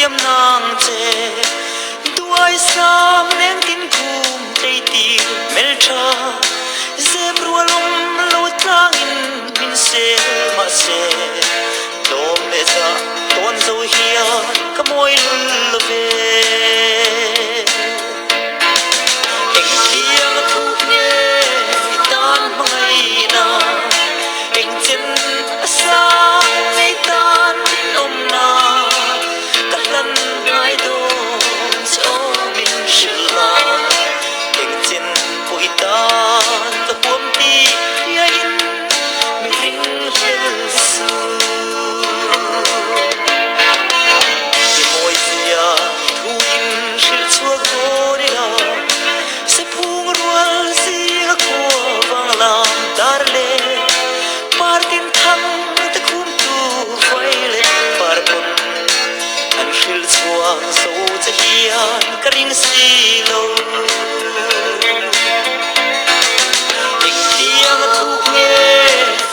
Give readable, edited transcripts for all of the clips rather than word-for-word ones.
tiam nang che. Duai sang leng tin khum tlei tir hmeltha, zep rual awm lo tlangin min sel mahse, tlawm leh zah tawn zo hian ka mawi lul lo ve. Engtiang a thuk nge i tan hmangaihna, engchen a sang nge i tan rinawmna, ka hlan ngai dawn che aw min hrilh la, engchen pawh i tan ka huam tih hriain mi ringhlel suh. I mawizia thu in hrilh chhuak dawn ila, Sephung rual zinga khua vang lam dar leh Partin thang te khumtu vai leh par pawn an hrilh chhuak zo che hian ka ring si lo. Engtiang a thuk nge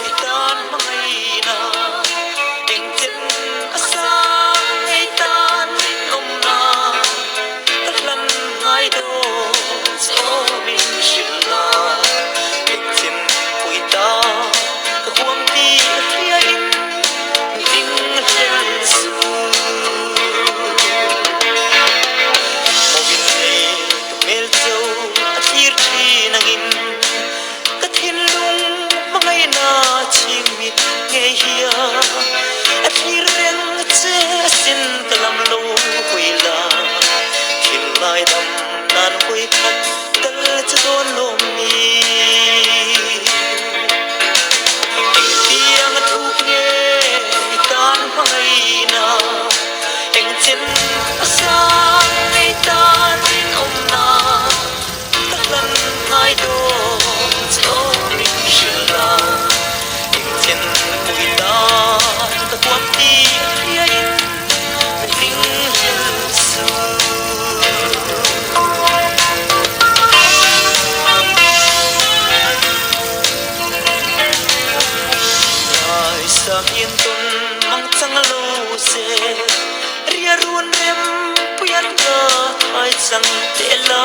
i tan hmangaihna, engchen a sang ngei tan rinawmna ka hlan ngai dawn che aw min hrilh la, engchen pawh i ta ka huam tih hriain min ringhlel suh. Mawin nei tu hmel cho a thlir thin angin ka thinlung hmangaihna chhingmit ngei hian a thlir reng che asin ka lam lo hawi la, thinlai dam nan hawi khat dal che dawn lawm ni. Engtiang a thuk nge i tan hmangaihna, engchen a sang nge i tan rinawmna, ka hlan ngai dawn che aw min hrilh la, engchen pawh i tan ka huam tih hriain min ringhlel suh. Ngaisa hian tawn mang chang lo se, ria run rem puian ka thai chang teh la.